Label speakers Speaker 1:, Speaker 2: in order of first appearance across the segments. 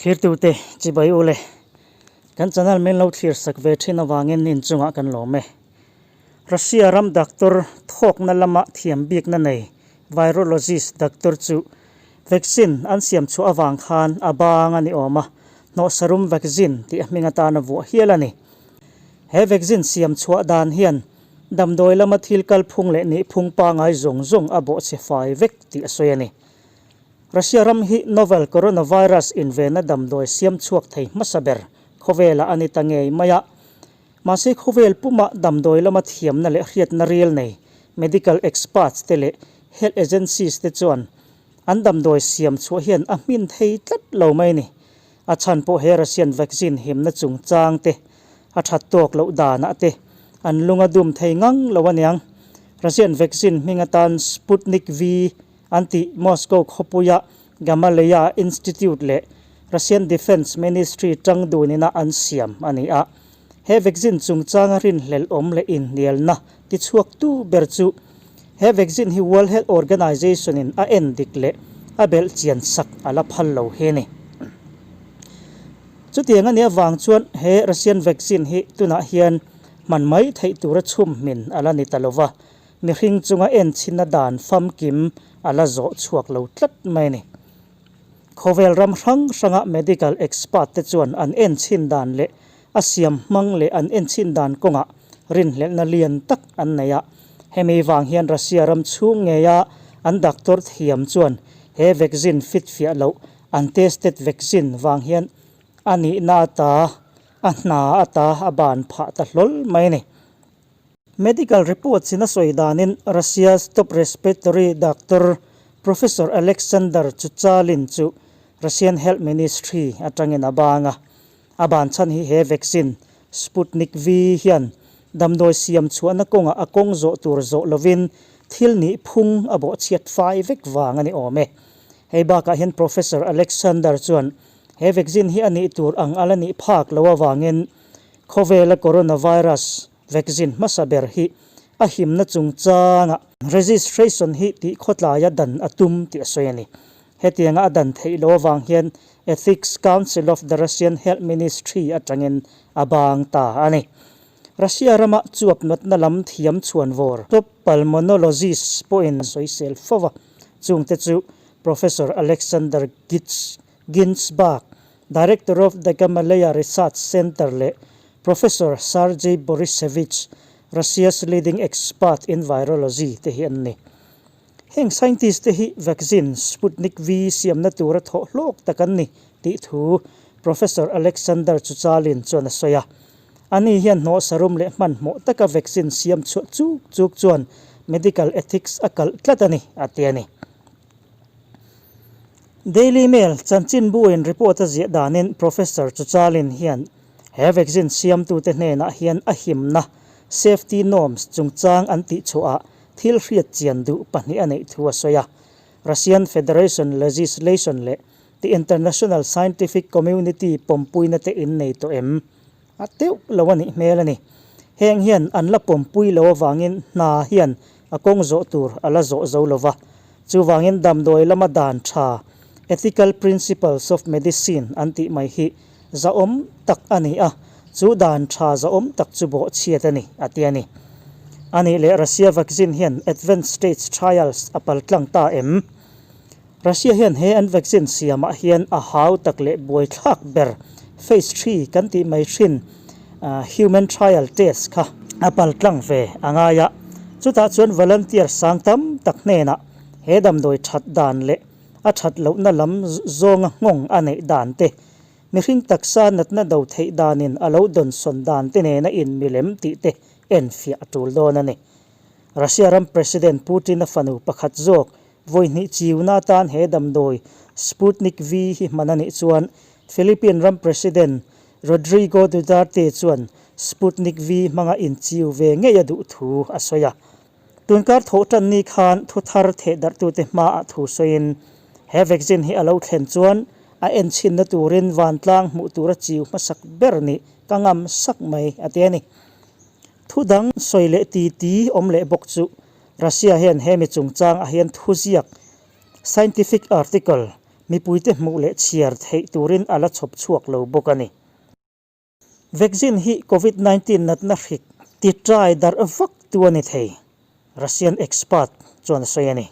Speaker 1: Thlirtute chibai u le, kan channel min lo thlir sak ve thin avangin inchungah kan lawm e. Russia ram doctor thawkna lama thiam bikna nei virologist doctor chu vaccine an siam chhuah avang khan a bang a ni awm a, hnawhsarum vaccine tih a hming atana vuah hial a ni. He vaccine siam chhuah dan hian damdawi lama thil kalphung leh nihphung pangai zawng zawng a bawhchhe fai vek tih a sawi a ni. Russia ram hi novel coronavirus invenna damdawi siam chhuak thei hmasa ber khawvelah a ni ta ngei mai a. Mahse khawvel puma damdawi lama thiamna leh hriatna ril nei medical experts te leh health agencies te chuan an damdawi siam chhuah hian a hmin thei tlat lo mai ni. A chhan pawh he Russian vaccine himna chungchang te a that tawk loh danah te an lung a dum thei ngang lo aniang. Russian vaccine hming atan Sputnik V An tih Moscow khawpuia Gamaleya Institute leh Russian Defence Ministry tang dunina an siam a ni a. He vaccine chungchanga rinhlelh awm leh inhnialna tichhuaktu ber chu he vaccine hi World Health Organization in a en dik leh a belh chian sak a la phal lo hi a ni. Chutiang a nih avang chuan he Russian vaccine hi tunah hian hman mai theih tura chhum hmin a la ni ta lo va. Mihring chunga enchhinna dan famkim a la zawh chhuak lo tlat mai a ni. Khawvel ram hrang hranga medical expert te chuan an enchhin dan leh a siam hmang leh an enchhin dan kawngah rinhlelhna lian tak an nei a. Hemi vang hian Russia ram chhung ngeia an doctor thiam chuan he vaccine fit fiah loh an tested vaccine vang hian a nihna ata a hna ata a ban phah ta hlawl mai a ni. Medical reports in a sawi danin Russia's top respiratory doctor Professor Alexander Chuchalin chu Russian Health Ministry atangin a bang a. A ban chhan hi he vaccine, Sputnik V hian damdawi siam chhuahna kawngah a kawng zawh tur zawh lovin thil nih phung a bawhchhiat fai vek vang a ni awm e. Hei bakah hian Professor Alexander chuan he vaccine hi a nih tur ang a la nih phak lo avangin Khawvela coronavirus vaccine hmasa ber hi a himna chungchanga registration hi tih khawtlaia dan a tum tih a sawi a ni. Hetianga a dan theih loh avang hian Ethics Council of the Russian Health Ministry atangin a bang ta a ni. Russia rama chuap natna lam thiam chhuan vawr top pulmonologist pawhin a sawisel fo va, chungte chu Professor Alexander Gintsburg, Director of the Gamaleya Research Center leh Professor Sergei Borisevich, Russia's leading expert in virology te hi an ni. Heng scientist te hi vaccine Sputnik V siamna tura thawh hlawk tak an ni tih thu Professor Alexander Chuchalin chuan a sawi a. Ani hian hnawhsarum leh hmanhmawh taka vaccine siam chhuah chuk chuk chuan medical ethics a kalh tlat a ni, a ti a ni. Daily Mail chanchinbuin report a ziah danin Professor Chuchalin hian he vaccine siamtute hnenah hian a himna, safety norms, chungchang an tihchhuahah thil hriat chian duh pahnih a neih thu a sawi a. Russian Federation legislation leh the international scientific community pawmpuina te innei tawh em? A teuh lo a nih hmel a ni. Heng hian an la pawmpui lo avangin hna hian a kawng zawh tur a la zawh zo lo va. Chuvangin damdawi lama dan tha, ethical principles of medicine an tih mai hi zahawm tak a ni a, chu dan tha zahawm tak chu bawhchhiat a ni, a ti a ni. A nih leh Russia vaccine hian advanced stage trials a paltlang ta em? Russia hian he an vaccine siamah hian a hau tak leh buaithlak ber phase three kan tih mai hrin human trial test kha a paltlang ve a ngai a. Chutah chuan volunteer sang tam tak hnenah he damdawi that dan leh a that lohna lam zawnga nghawng a neih dan te, mihring taksa natna do theih danin a lo dawnsawn dan te nena inmilem tih te enfiah a tul dawn a ni. Russia ram President Putin-a fanu pakhat zawk Vawi hnih chiuna atan he damdawi Sputnik V hi hman a nih chuan Philippine ram President Rodrigo Duterte chuan Sputnik V hmanga inchiu ve ngei a duh thu a sawi a. Tunkar thawh tan ni khan thu thar thehdarhtute hmaah thu sawiin he vaccine hi a lo thlen chuan a enchhinna turin vantlang hmuh tura chiu hmasak ber nih ka ngam sak mai a ti a ni. Thu dang sawi leh ti ti awm leh bawk chu Russia hian hemi chungchang ah hian thuziak, scientific article, mipuite hmuh leh chhiar theih turin a la chhawp chhuak lo bawk a ni. Vaccine hi Covid 19 natna hrik ti trai darh vak tu a ni thei, Russian expert chuan a sawi a ni.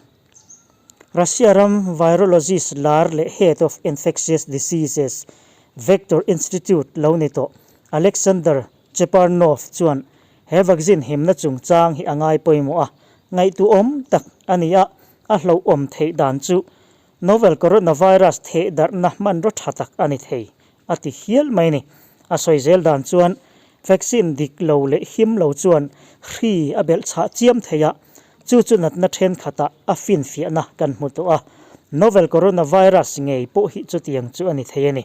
Speaker 1: Russia ram virologist lar leh head of infectious diseases Vector Institute lo ni tawh Alexander Cheparnov chuan he vaccine himna chungchang hi a ngai pawimawh a, ngaihtuahawm tak a ni a, a hlauhawm theih dan chu novel coronavirus thehdarhna hmanraw tha tak a ni thei a ti hial mai a ni. A sawi zel dan chuan vaccine dik lo leh him lo chuan hri a belh chhah chiam thei a, chu chu natna thenkhatah a finfiahna kan hmu tawh a, novel coronavirus ngei pawh hi chutiang chu a ni thei a ni.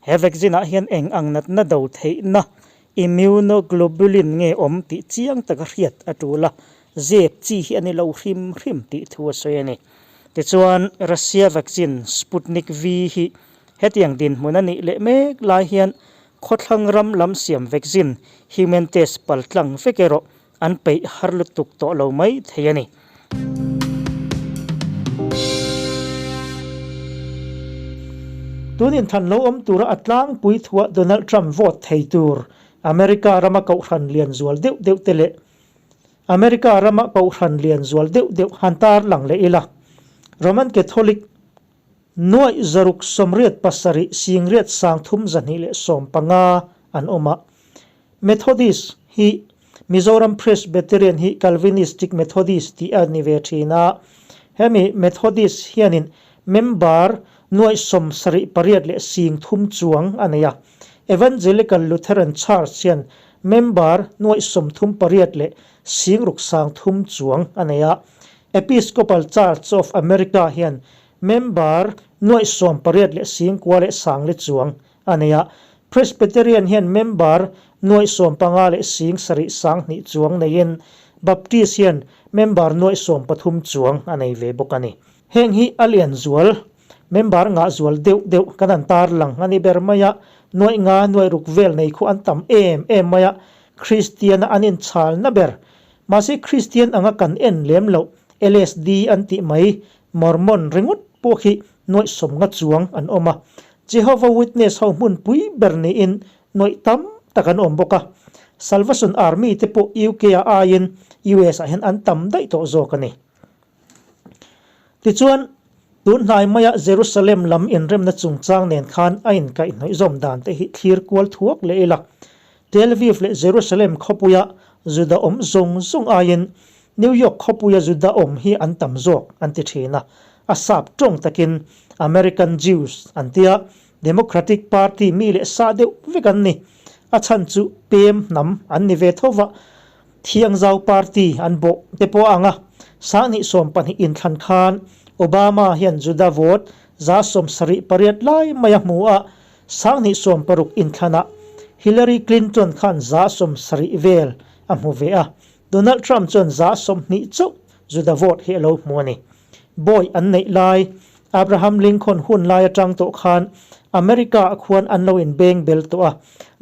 Speaker 1: He vaccine ah hian eng ang natna do theihna immunoglobulin nge awm tih chiang taka hriat a tul a, zep chi hi a ni lo hrim hrim tih thu a sawi a ni. Tichuan Russia vaccine Sputnik V hi hetiang dinhmun a nih leh mek lai hian khawthlang ram lam siam vaccine human test paltlang vek erawh An peih har lutuk tawh lo mai thei a ni. Tun inthan lo awm tura a tlangpui thuah Donald Trump vote thei tur America rama kohhran lian zual deuh deuh te leh America rama kohhran lian zual deuh deuh han tar lang leh ila. Roman Catholic nuaih zaruk 87 singriat 30 215 an awm a. Methodist hi Mizoram Presbyterian hi Calvinistic Methodist tih a ni ve thin a. Hemi Methodist hianin member nuaih 78 leh 30 chuang a nei a. Evangelical Lutheran Church hian member nuaih 38 leh 60 30 chuang a nei a. Episcopal Church of America hian member nuaih 18 leh 9,000 leh 4 chuang a nei a. Presbyterian hian member nuaih 15 leh 7 2 chuang neiin Baptist hian member nuaih 13 chuang a nei ve bawk a ni. Heng hi a lian zual, member ngah zual deuh deuh kan an tar lang a ni ber mai a, nuaih nga nuaih ruk vel nei khu an tam em em mai a, Kristian a an inchhalna ber. Mahse Kristian anga kan en lem loh LSD an tih mai Mormon ringawt pawh khi nuaih 50 chuang an awm a, Jehovah Witness ho hmunpui ber niin nuaih tam tak an awm bawk a. Salvation Army te pawh UK ah aiin US ah hian an tam daih tawh zawk a ni. Tichuan, tun hnai maia Jerusalem lam inremna chungchang nen khan a inkaihhnawih zawm dan te hi thlir kual thuak leh ila. Tel Aviv leh Jerusalem khawpuia Juda awm zawng zawng aiin New York khawpuia Juda awm hi an tam zawk an ti thin a, a sap tawng takin American Jews an ti a, Democratic Party mi leh sa deuh vek an ni. A chhan chu pem hnam an ni ve tho va, Thiangzau Party an bawh te pawh a ang a. 2020 inthlan khan Obama hian Juda vote 78% lai mai a hmu a, 2016 inthlanah Hillary Clinton khan 70% vel a hmu ve a. Donald Trump chuan 20% chauh Juda vote hi a lo hmu a ni. Bawi an neih lai, Abraham Lincoln hun lai atang tawh khan America ah khuan an lo inbeng bel tawh a,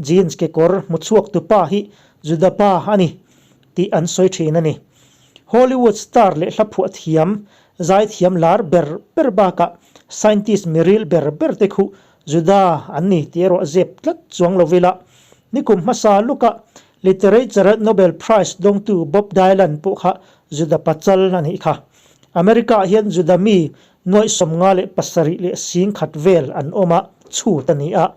Speaker 1: jeans kekawr hmu chhuak tu pa hi Juda pa a ni tih an sawi thin a ni. Hollywood star leh hla phuah thiam, zaithiam lar ber ber bakah scientist miril ber ber te khu Juda an ni tih erawh zep tlat chuang lo ila. Nikum hmasa lukah Literature-a Nobel Prize dawngtu Bob Dylan pawh kha Juda pachal a nih kha. America-ah hian Juda mi nuaih 57 leh 10,000 vel an awm a, chhut a ni a.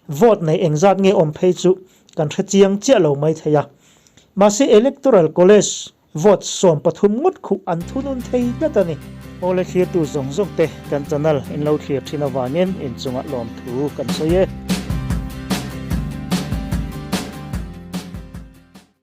Speaker 1: Vote nei engzat nge awm phei chu kan hre chiang chiah lo mai thei a. Mahse Electoral College vote 13 ngawt khuh an thunun thei tlat a ni. Awle thlirtu zawng zawng te kan channel in lo thlir thin avangin inchungah lawmthu kan sawi e.